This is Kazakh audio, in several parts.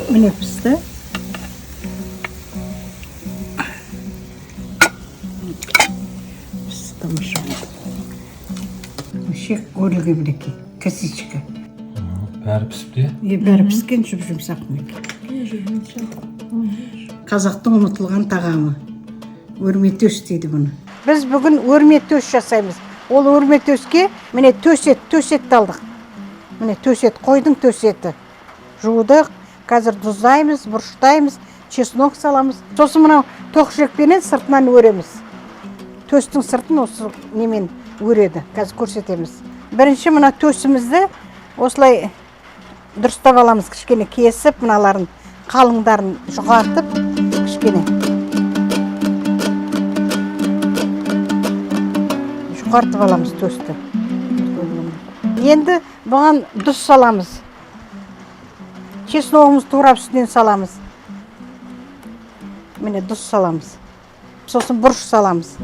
Міне, пісті. Пісті, тамаша болды. Шек өрілген, мінекей, косичка. Бәрі пісіпті. Е, бәрі піскен, жұп жұмсақ мінекей. Қазақтың ұмытылған тағамы, өрме төс дейді бұны. Біз бүгін өрме төс жасаймыз. Ол өрме төске, міне, төс ет, төс етті алдық. Міне, төс ет, қойдың төс еті. Жудық, қазір тұздаймыз, бұрыштаймыз, чеснок саламыз. Сосын мынау тоқ ішекпенен сыртынан өреміз. Төстің сыртын осы немен өреді, қазір көрсетеміз. Бірінші мына төсімізді осылай дұрыстап аламыз, кішкене кесіп, мыналарын, қалыңдарын жұқартып, кішкене жұқартып аламыз төсті. Енді бұған тұз саламыз, чесногымызды турап, үстінен саламыз. Міне, тұз саламыз, сосын бұрыш саламыз.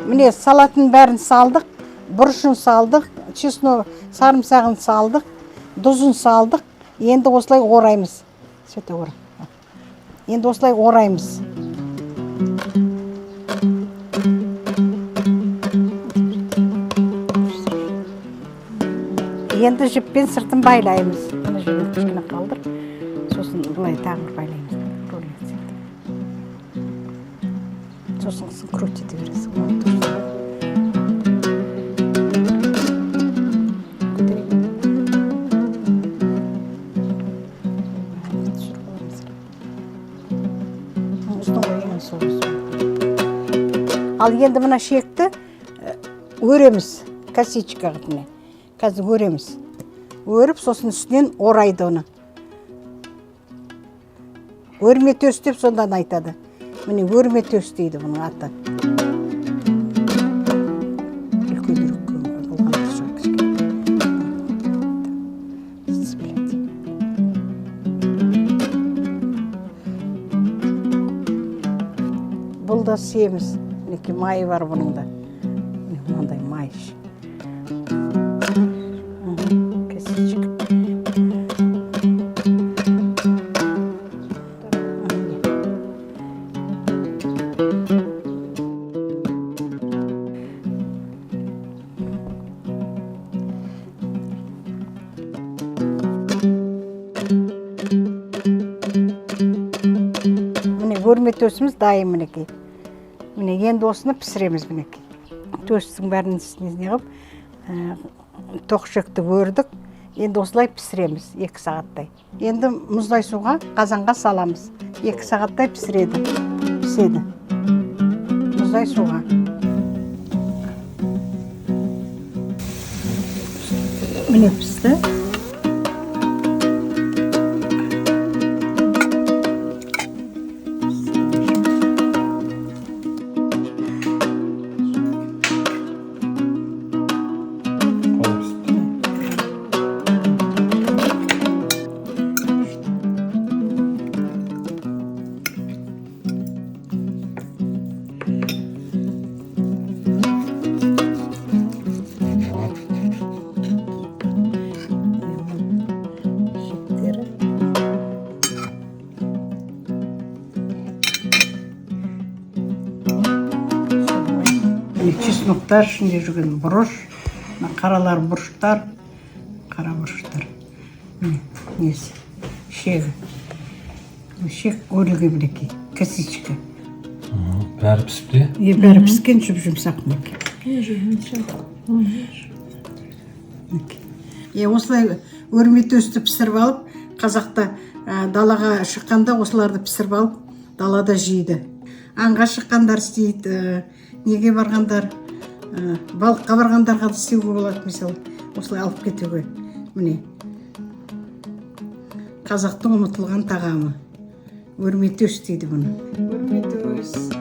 Міне, салаттың бәрін салдық, бұрышын салдық, чеснок, сарымсағын салдық, тұзын салдық. Енді осылай ораймыз. Света, ора. Енді осылай ораймыз. Енді жіппен сыртын байлаймыз. Мына жерін кішкене қалдырып, сосын былай тағы бір байлаймыз, рулет сияқты. Сосын крутить ете бересің. Вот, дұрыс. Көтерейін. Түсіріп аламыз. Ұзын ғой, ең сол. Ал енді мына шекті өреміз, косичка қылып. Міне, қазір өреміз. Өріп, сосын үстінен орайды. Оны өрме төс деп сондан айтады. Міне, өрме төс дейді бұның аты. Үлкенірек болған дұрыс шығар кішкене. Цеплять. Бұл да семіз, мінекей, майы бар бұның да. Міне, мынандай май. Косичка. Міне. Міне, өрме төсіміз дайын, мінекей. Міне, енді осыны пісіреміз. Мінекей, төстің бәрін үстіне не қылып, тоқ ішекті өрдік. Енді осылай пісіреміз 2 сағаттай. Енді мұздай суға, қазанға саламыз, 2 сағаттай пісіреді, піседі мұздай суға. Міне, пісті. Қалай пісіпті? Шектері. Міне, чесноктар, ішінде жүрген бұрыш, мына қаралар, бұрыштар, қара бұрыштар. Міне, несі, шегі. Бұл шек өрілген, мінекей, косичка. Бәрі пісіпті. Е, бәрі піскен, жұп жұмсақ, мінекей. Мінекей. Е, осылай өрме төсті пісіріп алып, қазақта далаға шыққанда осыларды пісіріп алып, далада жейді. Аңға шыққандар істейді, неге барғандар, балыққа барғандарға да істеуге болады, мысалы, осылай алып кетуге. Міне, қазақтың ұмытылған тағамы, өрме төс дейді бұны. Өрме төс.